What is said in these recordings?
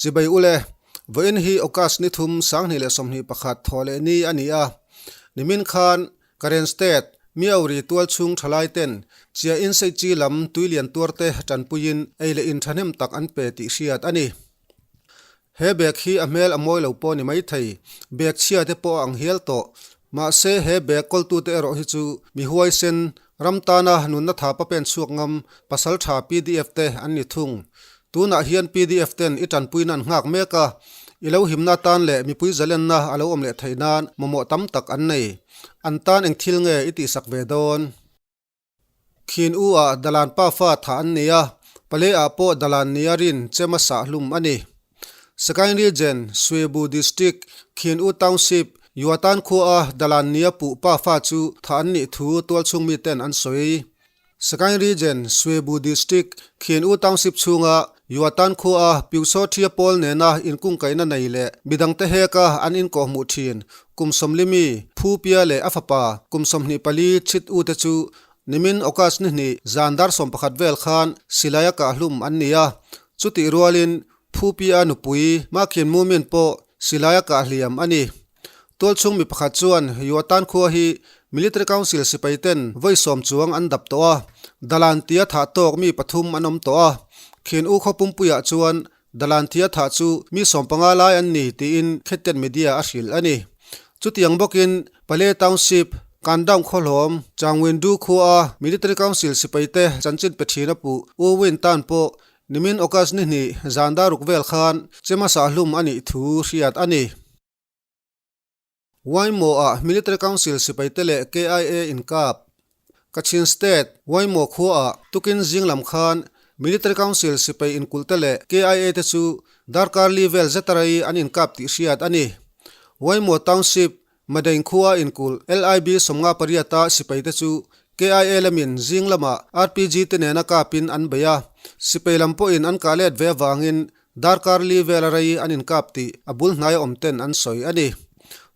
Chibai ule, vawiin hi August ni thum 2021 thaw leh ni a ni a. Nimin khan Karen State, Miauri tualchhung thalai ten Chia Insei Chi lam tuilian tuarte tanpuiin ei leh in thahnem tak an pe tih hriat a ni. He bag hi a hmel a mawi lo pawh ni maithei, bag chhia te pawh a ang hial tawh. Mahse he bag kawltute erawh hi chu mi huaisen, ram tana nunna tha pa pen chhuak ngam pasal tha pdf te an ni thung. Tunah hian pdf ten i tanpuina an nghak mek a, i lo himna tan leh mipui zalenna a lo awm leh theih nan mamawh tam tak an nei. An tan eng thil nge i tihsak ve dawn? Khin U ah Dalan pa fa thah an nei a, Pale ah pawh Dalan nia rin chem a sah hlum a ni. Sagaing Region, Swebu District, Khin U Township, Yuatan khua a Dalan nia puh pa fa chu thah an nih thu tualchhung mi ten an sawi. Sagaing Region, Swebu District, Khin U Township chhunga Yuatan khua a Pyusaw Thia pawl nena inkungkaihna nei leh midangte heka an inkawhhmuh thin Kum sawmlimi, Phu Pia leh a fapa kum 24 Chit U te chu nimin August ni hnih zan dar 11 vel khan silaia kahhlum an ni a. Chutih rualin Phu Pia nupui Makhin Mumin pawh silaia kahhliam a ni. Tualchhung mi pakhat chuan Yuatan khua hi Military Council sipai ten vawi sawm chuang an dap tawh a, Dalan tia thah tawk mi pathum an awm tawh a. Khin U khaw pumpuiah chuan Dalan tia thah chu mi 15 lai an ni tiin Khettian Media a hrilh a ni. Chutiang bawkin Pale Township, Kandaung khawhlawm, Changwindu khua Military Council sipaite chanchin pe thin a puh U Win Tan pawh nimin August ni hnih zan daruk vel khan chema sahhlum a nih thu hriat a ni. Waimo-ah Military Council sipaite leh KIA inkap. Kachin State, Waimo khuaah tukin zing lam khan Military Council sipai inkulhte leh KIA te chu darkar li vel zeta rei an inkap tih hriat a ni. Waimo Township, Madaing khua inkulh LIB 58-a sipaite chu KIA lamin zing lamah RPG te nena kapin an bei a, sipai lam pawhin an kah let ve avangin Darkar li vela rei an inkap tih a bul hnaia awm ten an sawi a ni.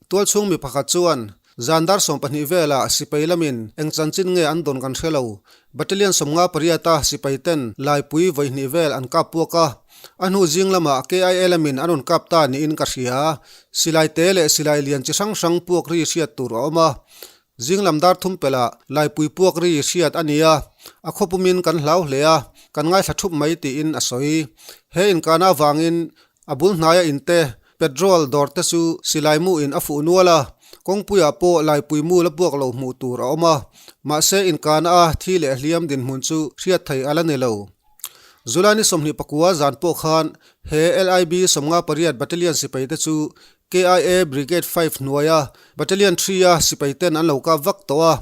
Tualchhung mi pakhat chuan, Zan dar 12 velah sipai lamin eng chanchin nge an dawn kan hre lo. Battalion 58 a sipai ten laipui vawi hnih vel an kap puak a. A hnu zing lamah KIA lamin an rawn kap ta niin ka hria. Silai te leh silai lian chi hrang hrang puak ri hriat tur a awm a. Zing lam dar thum pelh ah laipui puak ri hriat a ni a, a khawpumin kan hlau hle a, kan ngaithla thup mai tiin a sawi. He inkahna avangin a bul hnaia inte petrol dawr te chu silai mu in a fuh nual a, kawngpuiah pawh laipui mu la puak lo hmuh tur a awm a, mahse inkahna a thi leh hliam dinhmun chu hriat thei a la ni lo. July ni 29 zan pawh khan he LIB 58 Battalion sipai te chu KIA Brigade 5 hnuaia Battalion 3 a sipai ten an lo kap vak tawh a,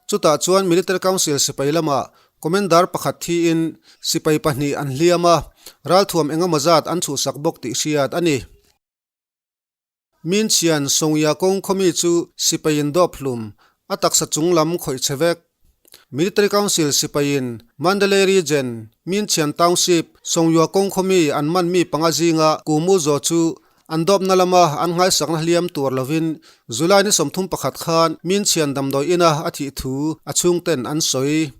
chutah chuan Military Council sipai lamah Commander pakhat thiin sipai pahnih an hliam a, ralthuam engemaw zat an chhuhsak bawk tih hriat a ni. Minchian Songya kawng khawmi chu sipaiin dawp hlum, a taksa chung lam khawih che vek. Military Council sipaiin Mandalay Region, Minchian Township, Songyua kawng khawmi an man mi panga zinga Kumu Zaw chu an dawpna lama an nghaisakna hliam tur lovin July ni 31 khan Minchian damdawi ina a thih thu a chhungten an sawi.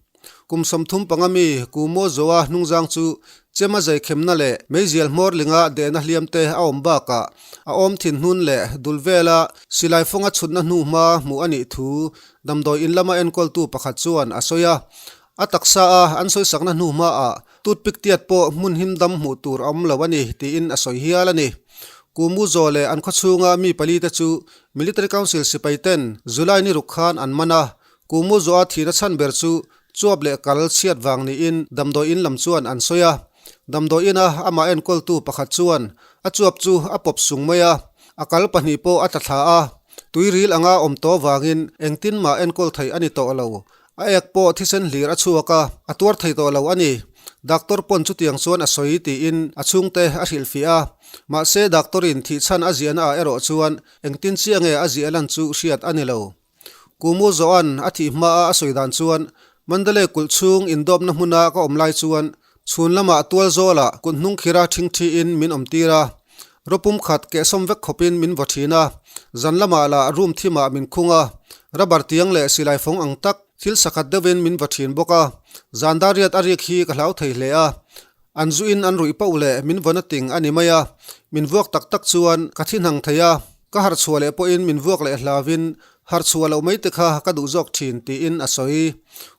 Kum 35 mi Kumo Zoa hnungzang chu chema zeikhemna leh meizial hmawr linga dehna hliam te a awm bakah a awm thin hnun leh dul vela silai fawnga chhutna hnu hma hmuh a nih thu damdawi in lama enkawltu pakhat chuan a sawi a. A taksa a an sawisakna hnu hmaah toothpick tiat pawh hmun him dam hmuh tur a awm lo a ni tiin a sawi hial a ni. Kumu Zaw leh an khawchhunga mi pali te chu Military Council sipai ten July ni ruk khan an man a, Kumu Zaw a thihna chhan ber chu chuap leh kal chhiat vang niin damdawi in lam chuan an sawi a. Damdawi ina amah enkawltu pakhat chuan a chuap chu a pawp sung mai a, a kal pahnih pawh a tla thla a. Tui ril anga awm tawh vangin engtin mah enkawl theih a ni tawh lo. A ek pawh thisen hlir a chhuak a, a tuar thei tawh lo a ni. Doctor pawn chutiang chuan a sawi tiin a chhungte a hrilhfiah a. Mahse doctor-in thihchhan a ziahna ah erawh chuan engtin chiah nge a ziah lan chu hriat a ni lo. Kumu Zawhan a thih hmaa a sawi dan chuan Mandalay kulh chhung indawpna hmuna ka awm lai chuan chhun lamah tual zawlah kut hnung khira ṭhingṭhiin min awm tir a, rawpum khat kehsawm vek khawpin min vaw ṭhin a, zan lamah lah room thimah min khung a, rubber tiang leh silai fawng ang tak thil sakhat deuhin min vaw ṭhin bawk a, zan dar riat a rik hi ka hlau thei hle a. An zuin an ruih poh leh min vawn a ting a ni mai a, min vuak tak tak chuan ka thi hnang thei a, ka harh chhuah leh pawhin min vuak leh hlauvin harh chhuah loh mai te kha ka duh zawk thin tiin a sawi.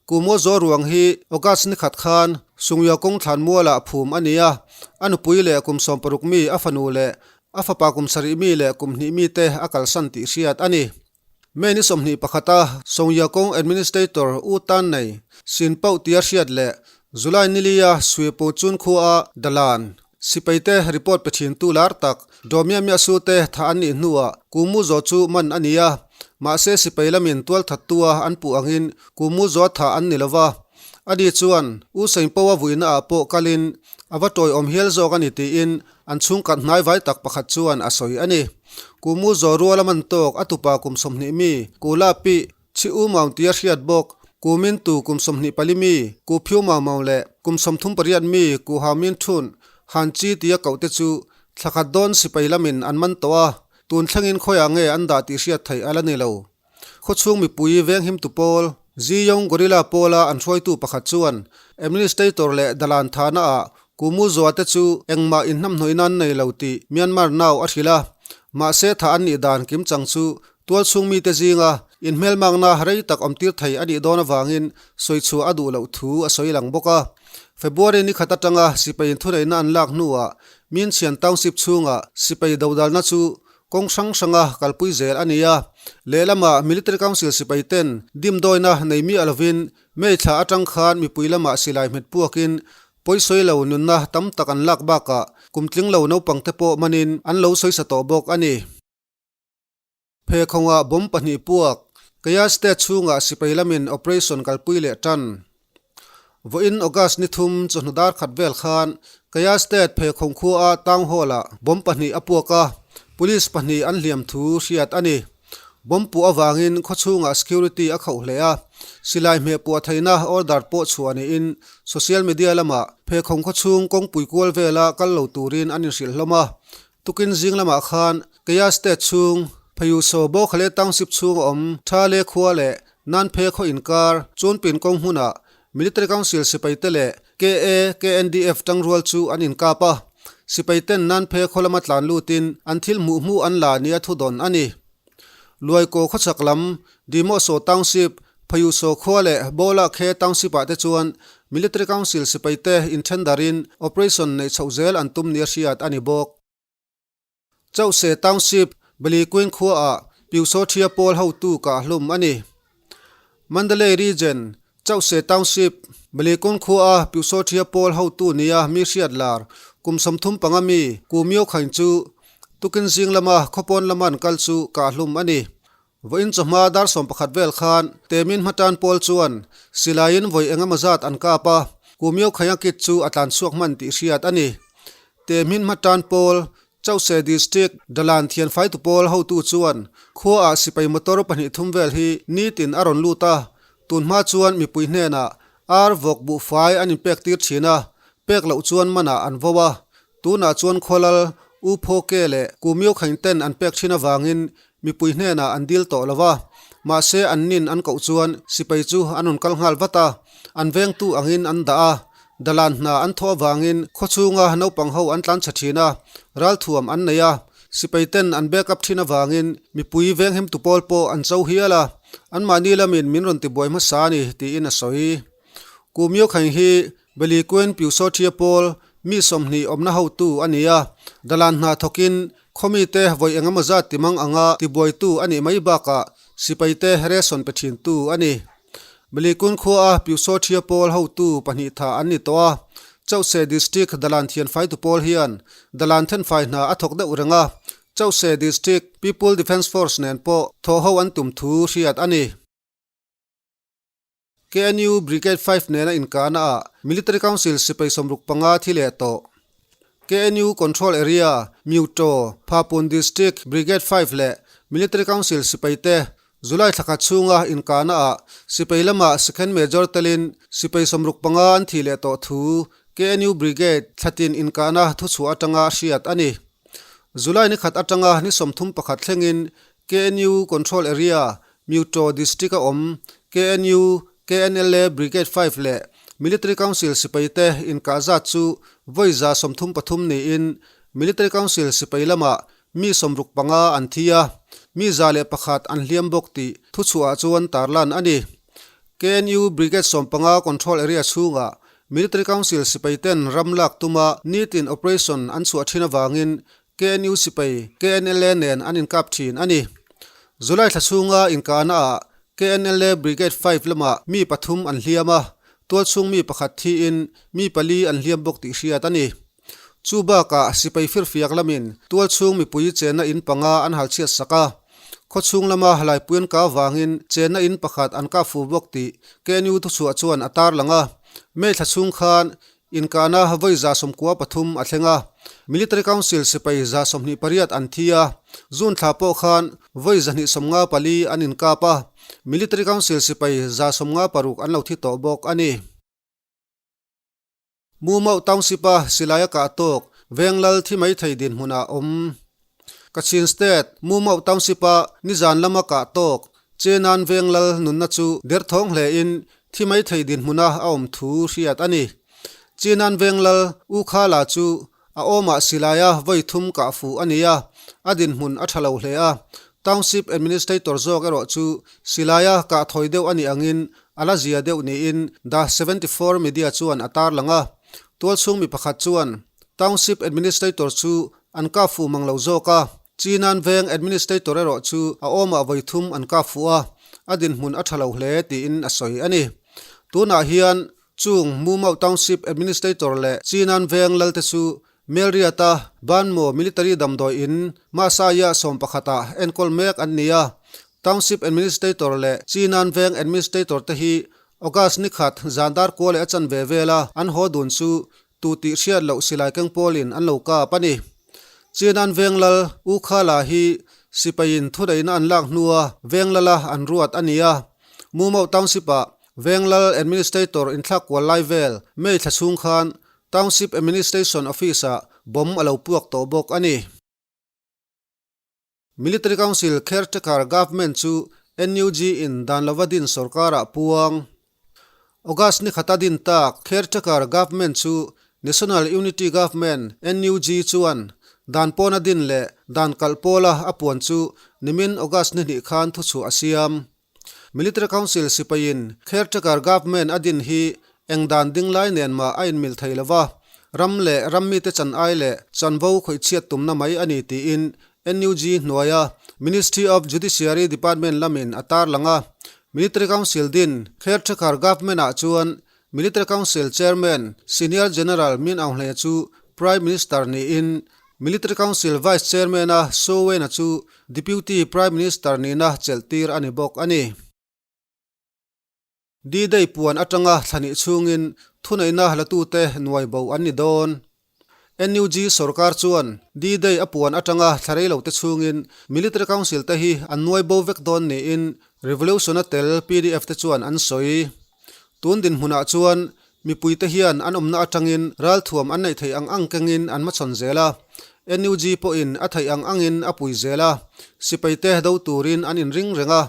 Kumua zaw ruang hi August ni khat khan Sungya kawng thlan mualah phum a ni a, a nupui leh kum 16 mi a fanu leh a fapa kum sarih mi leh kum hnih mi te a kalsan tih hriat a ni. May ni 21 a Songya kawng Administrator U Tan Nei Sin Pauh tia hriat leh July nilia Sui Pu Chun khua Dalan sipai te report pe thin tu lar tak Do Mya Mya Su te tha an nih hnuah Ku Mu Zaw chu man a ni a, mahse sipai lamin tual that tua an puh angin Ku Mu Zaw tha an ni lova. Ani chuan U Seng Poa vuina ah pawh kalin a va tawiawm hial zawk a ni tiin An chhungkhat hnaivai tak pakhat chuan a sawi a ni. Kumu zaw rual a man tawk a tupa kum 20 mi Ku La Pi Chhi U Maung tia hriat bawk Ku Min Tu kum 24 mi Ku Phiu Mau Mau leh kum 38 mi Ku Hau Min Thun Han Chi tia koh te chu thla khat dawn sipai lamin an man tawh a, tun thlengin khawiah nge an dah tih hriat theih a la ni lo. Khawchhung mipui venghimtu pawl, Ziyong Gorilla pawla an hruaitu pakhat chuan Administrator leh Dalan Thana-ah Kumu Zua te chu engmah inhnamhnawih nan nei lo tih Myanmar Now a hrilh a. Mahse tha an nih dan kimchang chu tualchhung mite zinga inhmelmakna rei tak awmtir thei a nih dawn avangin sawichhuah a duh loh thu a sawi lang bawk a. February ni khat atanga sipai inthuneihna an lak hnuah Minchian Township chhunga sipai dodalna chu Kawng hrang hranga kalpui zel a ni a, lehlamah Military Council sipai ten dimdawina nei miah lovin May thla atang khan mipui lamah silai hmet puakin pawisawi lo nunna tam tak an lak bakah kum tling lo naupang te pawh manin an lo sawisa tawh bawk a ni. Pheikhawngah bomb pahnih puak, Kaya State chhungah sipai lamin operation kalpui leh tan. Vawiin August ni thum chawhnu dar khat vel khan Kaya State Pheikhawng khua Town Hall-ah bomb pahnih a puak a, police pahnih an hliam thu hriat a ni. Bomb puah avangin khawchhungah security a khauh hle a, silai hmeh puah theihna order pawh chhuah niin social media lamah Pheikhawng khawchhung kawngpui kual vela kal lo turin an inhrilh hlawm a. Tukin zing lamah khan Kaya State chhung Phayuso Bawkhale Township chhung a awm Thale khua leh Nanphe khaw inkar Chunpin kawng hmunah Military Council sipai te leh KA KNDF tangrual chu an inkap a, sipai ten Nanphe khaw lama tlan lutin an thil hmuh hmuh an la nia thudawn a ni. Luaikaw khawchhak lam Dimoso Township, Phayuso khua leh Bola Khe Township-ah te chuan Military Council sipaite inthen darin operation neih chhoh zel an tum nia hriat a ni bawk. Chauhse Township, Balikuin khuaah Pyuso Thia pawl hotu kah hlum a ni. Mandalay Region, Chauhse Township, Balikuin khuaa Pyuso Thia pawl hotu nia mi hriat lar kum 35 mi Ku Myo Khaing chu tukin zing lama khawpawn lama an kal chu kah hlum a ni. Vawiin chawhma dar 11 vel khan Temin hmatan pawl chuan silaiin vawi eng emaw zat an kap a, Ku Myo Khaing a kit chu a tlan chhuak hman tih hriat a ni. Temin hmatan pawl Chauhse District Dalan thianfaitu pawl hotu chuan khuaah sipai motor pahnih thum vel hi nitin a rawn lut a, tunhma chuan mipui hnenah ar vawk buhfai an inpek tir thin a, pek loh chuan manah an vo a, tunah chuan khualal U Phaw Ke leh Ku Myo Khaing ten an pek thin avangin mipui hnenah an dil tawh lo va, mahse an nin an koh chuan sipai chu an rawn kal nghal vat a, an vengtu angin an dah a, Dalan hna an thawh avangin khawchhunga naupang ho an tlan chhe thin a, ralthuam an nei a, sipai ten an back up thin avangin mipui venghimtu pawl pawh an cho hial a, anmahni lamin min rawn tibuai hmasa a ni tiin a sawi. Ku Myo Khaing hi Belikuin Pyusawthia pawl mi 20 awmna hotu a ni a, dalan hna thawkin khawmite vawi engemaw zat timang anga tibuaitu a nih mai bakah sipaite ration pe thintu a ni. Malikun khuaa Pyusawthia pawl hotu pahnih tha an ni tawh a, Chauhse District Dalan thianfaitu pawl hian Dalan thenfai hna a thawk deuh reng a, Chauhse District People Defence Force nen pawh thawhho an tum thu hriat a ni. KNU Brigade Five nena inkahna ah Military Council sipai 65 thi leh tawh. KNU Control Area, Myuto, Phapun District Brigade Five leh Military Council sipaite July thla khat chhunga inkahna ah sipai lamah Second Major telin sipai 65 an thih leh tawh thu KNU Brigade thlatin inkahna thuchhuah atanga hriat a ni. July ni khat atanga ni 31 thlengin KNU Control Area, Myuto District a awm KNU, KNLA Brigade Five leh Military Council sipaite inkah zat chu vawi 33 niin Military Council sipai lamah mi 65 an thi a, mi 101 an hliam bawk tih thuchhuahah chuan tarlan a ni. KNU Brigade 15 Control Area chhungah Military Council sipaiten ram lak tuma nitin operation an chhuah thin avangin KNU sipai KNLA nen an inkap thin a ni. July thla chhunga inkahnaah KNLA Brigade 5 lamah mi pathum an hliam a, tualchhung mi pakhat thiin mi pali an hliam bawk tih hriat a ni. Chu bakah sipai firfiak lamin tualchhung mipui chenna in panga an halchhiat sak a, khawchhung lama laipui an kah avangin chenna in pakhat an kah fu bawk tih KNU thuchhuah chuan a tarlang a. May thla chhung khan inkahna vawi 93 a thleng a, Military Council sipai 28 an thi a, June thla pawh khan vawi 254 an inkap a, Military Council sipai 156 an lo thi tawh bawk a ni. Mumauh Township-a silai a kah tawk Venglal thi mai thei dinhmunah awm. Kachin State, Mumauh Township-a nizan lama kah tawk Chenan Venglal nunna chu derthawng hlein thi mai thei dinhmuna a awm thu hriat a ni. Chenan Venglal U Khala chu A awmah silaia vawi thum kah fuh a ni a, a dinhmun a tha lo hle a. Township Administrator zawk erawh chu silaia kah thawi deuh a nih angin a la zia deuh niin The 74 Media chuan a tarlang a. Tualchhung mi pakhat chuan Township Administrator chu an kah fuh mang lo zawk a, Chinan Veng Administrator erawh chu a awmah vawi thum an kah fuh a, a dinhmun a tha lo hle tiin a sawi a ni. Tunah hian Chung Mumau Township Administrator leh Chinan Veng Lalte chu Melriata Banmo Military damdawi in Masaya 11 ah enkawl mek an ni a. Township Administrator leh Chinan Veng Administrator te hi August ni khat zan dar kua leh a chanve vela an haw dun chu tu tih hriat loh silai keng pawlin an lo kap a ni. Chinan Veng Lal U Khala hi sipaiin thuneihna an lak hnua Veng Lala an ruat a ni a. Mumau Township ah Venglal Administrator inthlak kual lai vel May thla chhung khan Township Administration Office-ah bomb a lo puak tawh bawk a ni. Military Council Caretaker Government chu NUG in dan lova din sorkarah puang. August ni khata din tak Caretaker Government chu National Unity Government, NUG, chuan dan pawna din leh dan kalh pawla a puan chu nimin August ni hnih khan thuchhuah a siam. Military Council sipaiin Caretaker Government a din hi eng dan ding lai nen mah a inmil thei lo va, ram leh ram mite chan ai leh chanvo khawihchhiat tumna mai a ni tiin NUG hnuaia Ministry of Judiciary Department lamin a tarlang a. Military Council din Caretaker Government ah chuan Military Council Chairman Senior General Min Aung Hlaing chu Prime Minister niin Military Council Vice Chairman-a Soe Win-a chu Deputy Prime Minister nihna chelhtir a ni bawk a ni. D-Day puan atanga thlanih chhungin thuneihna latute nuai bo an ni dawn. NUG sorkar chuan D-Day a puan atanga thla rei lote chhungin Military Council te hi an nuai bo vek dawn niin Revolution-a tel PDF te chuan an sawi. Tun dinhmunah chuan mipuite hian an awmna atangin ralthuam an neih theih ang ang kengin an hmachhawn zel a. NUG pawhin a theih ang angin a pui zel a, sipaite do turin an inring reng a.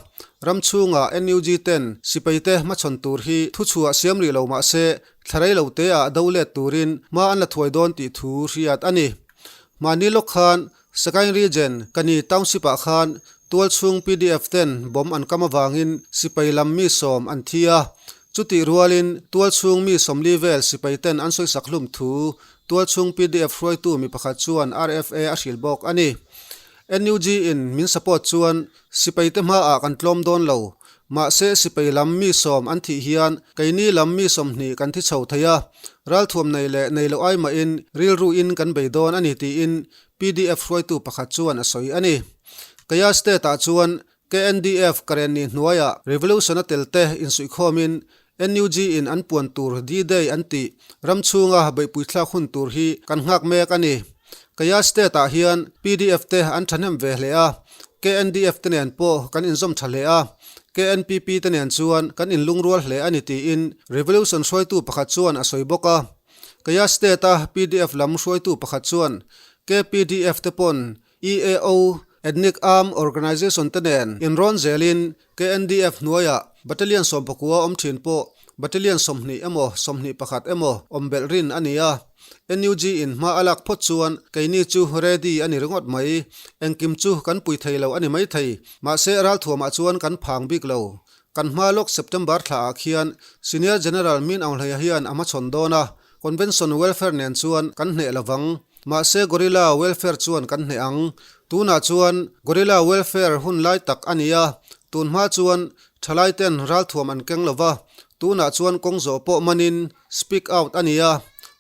Ram chhungah NUG ten sipaite hmachhawn tur hi thuchhuah siam rih lo mah se thla rei lo teah do let turin hma an la thuai dawn tih thu hriat a ni. Mahni lawk khan Sagaing Region, Kani Township-ah khan tualchhung PDF ten bomb an kam avangin sipai lam mi sawm an thi a. Chutih rualin tualchhung mi 40 vel sipai ten an sawisak hlum thu tualchhung PDF hruaitu mi pakhat chuan RFA a hrilh bawk a ni. NUG in min support chuan sipai te hmaah kan tlawm dawn lo. Mahse sipai lam mi sawm an thih hian keini lam mi 20 kan thi chho thei a, ralthuam nei leh nei loh ai mahin rilruin kan bei dawn a ni tiin PDF hruaitu pakhat chuan a sawi a ni. Kaya State-ah chuan KNDF Karenni hnuaiah Revolution-a telte insuihkhawmin NUG-in an puan tur D-Day an tih ram chhunga beihpui thlak hun tur hi kan nghak mek a ni. Kaya State-ah hian PDF te an thahnem ve hle a, KNDF te nen pawh kan inzawm tha hle a, KNPP te nen chuan kan inlungrual hle a ni tiin Revolution hruaitu pakhat chuan a sawi bawk a. Kaya State-a PDF lam hruaitu pakhat chuan KPDF te pawn EAO, Ethnic Armed Organization te nen inrawn zelin KNDF hnuaiah Battalion 19 awm thin pawh Battalion 20 emaw 21 emaw awm belh rin a ni a. NUG in hma a lak phawt chuan keini chu ready a ni ringawt mai. Engkim chu kan pui thei lo a ni maithei. Mahse ralthuamah chuan kan phang bik lo. Kan hma lawk September thlaah khian Senior General Min Aung Hlaing hian a hmachhawn dawn a, Convention Welfare nen chuan kan hneh lovang. Mahse Gorilla Welfare chuan kan hneh ang. Tunah chuan Gorilla Welfare hun lai tak a ni a, tun hma chuan thalai ten ralthuam an keng lova, tunah chuan kawng zawh pawh manin speak out a ni a.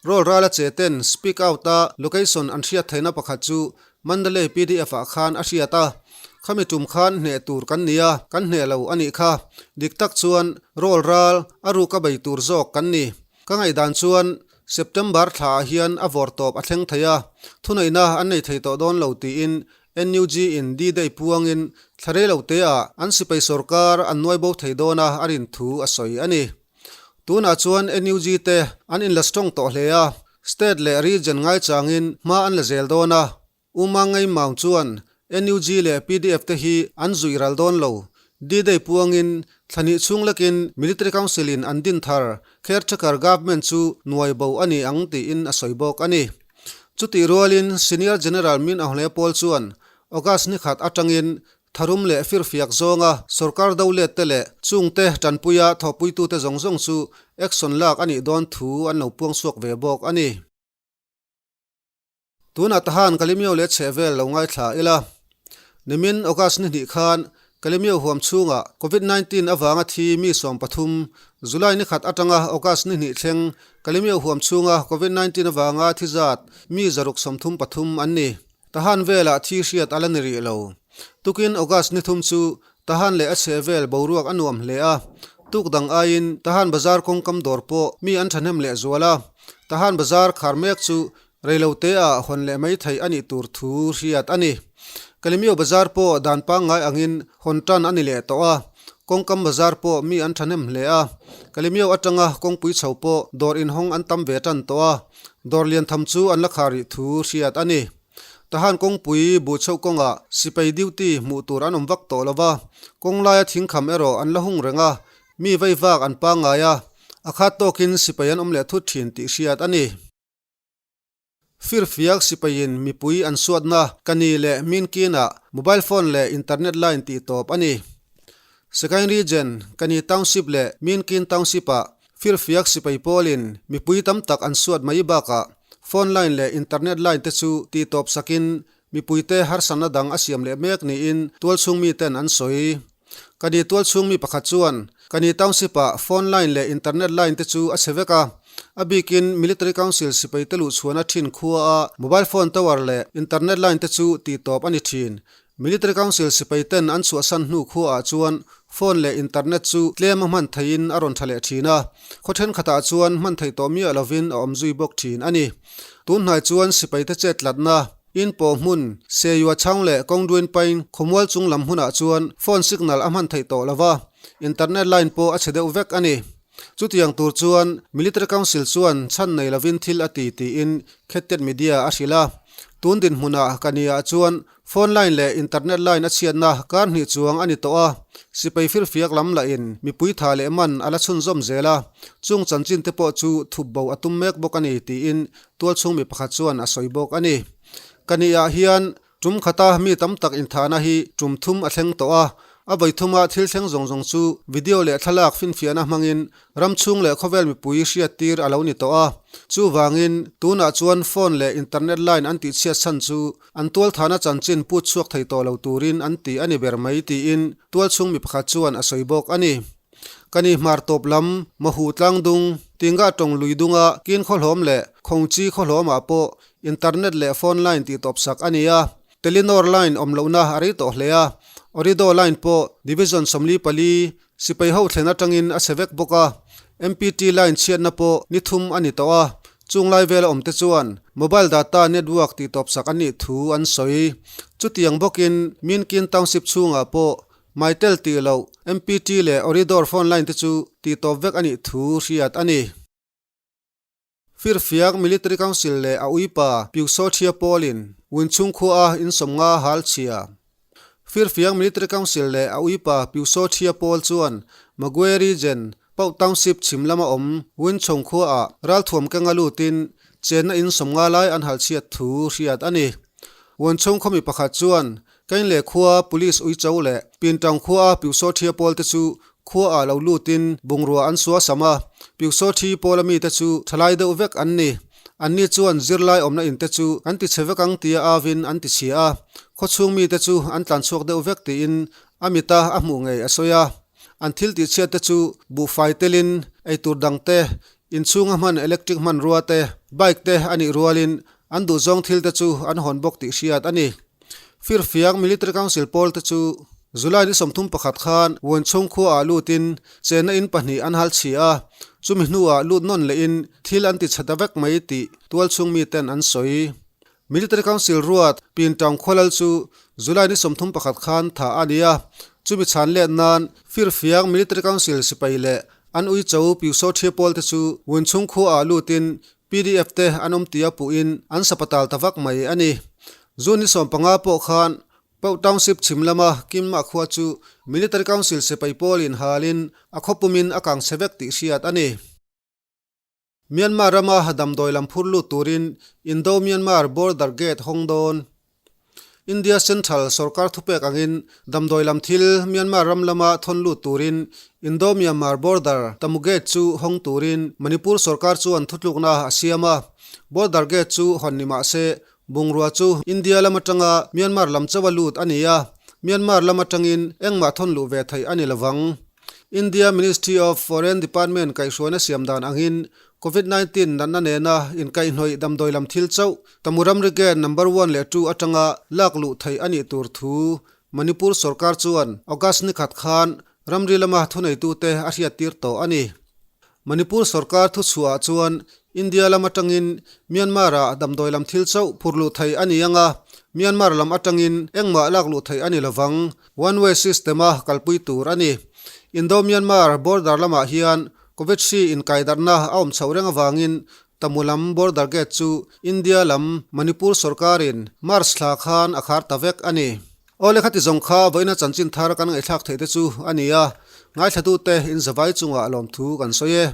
Roll rala che ten speak out a location an hriat theihna pakhat chu Mandalay pdf ah khan a hriat a, khami tum khan hneh tur kan ni a, kan hneh lo a nih kha. Dik tak chuan roll ral a ruka bei tur zawk kan ni. Ka ngaihdan chuan September thla ah hian a vawr tawp a thleng thei a, thuneihna an nei thei tawh dawn lo tiin NUG in D-Day puangin thla rei lo te ah an sipai sawrkar an nuai bo thei dawn a a rin thu a sawi a ni. Tunah chuan NUG te an inla strong tawh hle a, state leh region ngaichangin hma an la zel dawn a, Uma Ngaimau chuan NUG leh pdf te hi an zuih ral dawn lo. D-Day puangin thla hnih chhung lekin Military Council in an din thar Caretaker Government chu nuai bo a ni ang tiin a sawi bawk a ni. Chutih rualin Senior General Min Aung Hlaing pawl chuan August ni khat atangin tharum leh firfiak zawnga sorkar do let te leh chungte tanpuia thawhpuitute zawng zawng chu action lak a nih dawn thu an lo puang chhuak ve bawk a ni. Tunah tahan Kalimio leh chhehvel lo ngaithla ila. Nimin August ni hnih khan Kalimio huam chhungah Covid 19 avanga thi mi 13, July ni khat atanga August ni hnih thleng Kalimio huam chhunga Covid 19 avanga thi zat mi 633 an ni. Tahan velah thi hriat a la ni rih lo. Tukin August ni thum chu Tahan leh a chhehvel boruak a nuam hle a, tuk dang aiin Tahan bazar kawngkam dawr pawh mi an thahnem leh zual a, Tahan bazar khar mek chu Reilote ah hawn leh mai theih a nih tur thu hriat a ni. Kalimio bazar pawh dan pangngai angin hawn tan a ni leh tawh a, kawngkam bazar pawh mi an thahnem hle a. Kalimio atanga kawngpui chho pawh dawr inhawng an tam ve tan tawh a, dawr lian tham chu an la khar rih thu hriat a ni. Tahan kawngpui buhchhoh kawngah sipai duty hmuh tur an awm vak tawh lo va, kawng laia thingkham erawh an la hung reng a, mi veivak an pangngai a, a khat tawkin sipai an awm leh thut thin tih hriat a ni. Firfiak sipaiin mipui an suatna Kani leh Minkinah mobile phone leh internet line tih tawp a ni. Sagaing Region, Kani Township leh Minkin Township-ah Firfiak sipai pawlin mipui tam tak an suat mai bakah phone line leh internet line te chu tih tawp sakin mipuite harsatna dang a siam leh mek niin tualchhung miten an sawi. Kani tualchhung mi pakhat chuan Kani Township-ah phone line leh internet line te chu a chhe vek a, a bikin Military Council sipai te luhchhuahna thin khuaah mobile phone tower leh internet line te chu tihtawp a ni thin. Military Council sipai ten an chhuahsan hnu khuaah chuan phone leh internet chu tlem a hman theihin a rawn tha leh thin a, khaw thenkhatah chuan hman theih tawh miah lovin a awm zui bawk thin a ni. Tunhnai chuan sipai te chet tlatna. In pawh hmun, Seyua chhang leh Kawngduin pain khawmual chung lam hmunah chuan phone signal a hman theih tawh lo va, internet line pawh a chhe deuh vek a ni. Chutiang tur chuan Military Council chuan chhan nei lovin thil a ti tiin Khettet Media a hrilh a. Tun dinhmunah ka niah chuan phone line leh internet line a chhiatna kar hnih chuang a ni tawh a, sipai firfiak lam lahin mipui tha leh man a la chhunzawm zel a, chung chanchin te pawh chu thup bo a tum mek bawk a ni tiin Tualchhung mi pakhat chuan a sawi bawk a ni. Ka niah hian tum khata mi tam tak inthahna hi tum thum a thleng tawh a, a vawi thuma thil thleng zawng zawng chu video leh thlalak finfiahna hmangin ram chhung leh khawvel mipui hriattir a lo ni tawh a. Chuvangin, tunah chuan phone leh internet line an tihchhiat chhan chu an tualthahna chanchin put chhuak thei tawh lo turin an ti a ni ber mai tiin tualchhung mi pakhat chuan a sawi bawk a ni. Ka ni hmar tawp lam, Mahu tlang dung, Tinga tawng lui dunga kin khawhlawm leh Khawngchi khawhlawmah pawh internet leh phone line tih tawp sak a ni a. Telenor line awm lohna a rei tawh hle a. Orido line pawh Division 44 sipai ho thlen atangin a chhe vek bawk a. MPT line chhiatna pawh ni thum a ni tawh a. Chung lai vela awmte chuan mobile data network tih tawp sak an nih thu an sawi. Chutiang bawkin Minkin Township chhungah pawh Mytel tih loh, MPT leh Oridor phone line te chu tih tawp vek a nih thu hriat a ni. Firfiak Military Council leh a uipa Pyusawthia Pawl-in Winchhung khuaa insawmnga hal chhia. Firfiak Military Council leh a uipa Pyusawthia Pawl chuan Magwe Region, Pauh Township chhim lama awm Winchong khuaah ralthuam kenga lutin chenna in 50 lai an halchhiat thu hriat a ni. Wenchong khawmi pakhat chuan Kainle khua Police Uicho leh Pintang khuaa Piusawthia pawlte chu khuaah lo lutin bungrua an sua sam a, Piusawthi pawla mite chu thalai deuh vek an ni. Anni chuan zirlai awmna inte chu an ti chhe vek ang tia avin an ti chhia a, khawchhung mite chu an tlan chhuak deuh vek tiin a mita a hmuh ngei a sawi a. An thil tihchhiat te chu buhfai telin eitur dang te, inchhunga hman electric hmanrua te, bike te a nih rualin an duhzawng thil te chu an hawn bawk tih hriat a ni. Firfiak Military Council pawl te chu July ni 31 khan Wenchhung khuaah lutin chenna in pahnih an hal chhi a, chumi hnuah lut nawn lehin thil an ti chhe ta vek mai tih tualchhung miten an sawi. Military Council ruat Pintown khualal chu July ni 31 khan thah a ni a, chumi chhan let nan Firfiak Military Council sipai leh an uicho Piusawthia pawl te chu Wenchhung khuaah lutin Pdf te an awm tia puhin an sapatal ta vak mai a ni. June ni 15 pawh khan Pauh Township chhim lama Kimma khua chu Military Council sipai pawlin halin a khawpumin a kang chhe vek tih hriat a ni. Myanmar rama damdawi lam phur lut turin Indo-Myanmar Border Gate hawng dawn. India Central sorkar thupek angin damdawi lam thil Myanmar ram lama thawn lut turin Indo-Myanmar Border Tamu Gate chu hawng turin Manipur sorkar chuan thutlukna a siam a. Border Gate chu hawn ni mah se bungrua chu India lam atanga Myanmar lam chauha lut a ni a, Myanmar lam atangin engmah thawn luh ve theih a ni lovang. India Ministry of Foreign Department kaihhruaina siam dan angin Covid 19 natna nena inkaihhnawih damdawi lam thil chauh Tamu ramri gate number one leh two atanga lak luh theih a nih tur thu Manipur sorkar chuan August ni khat khan ramri lama thuneitute a hriattir tawh a ni. Manipur sorkar thuchhuahah chuan India lam atangin Myanmar-ah damdawi lam thil chauh phur luh theih a ni ang a, Myanmar lam atangin engmah lak luh theih a ni lovang, one way system-a kalpui tur a ni. Indo-Myanmar border lamah hian Covid hri inkaidarhna a awm chhoh reng avangin Tamu lam border gate chu India lam Manipur sorkarin March thla khan a khar ta vek a ni. Aw le khati zawng kha vawiina chanchin thar kan ngaihthlak theih te chu a ni a, ngaithlatute inzavai chungah lawmthu kan sawi e.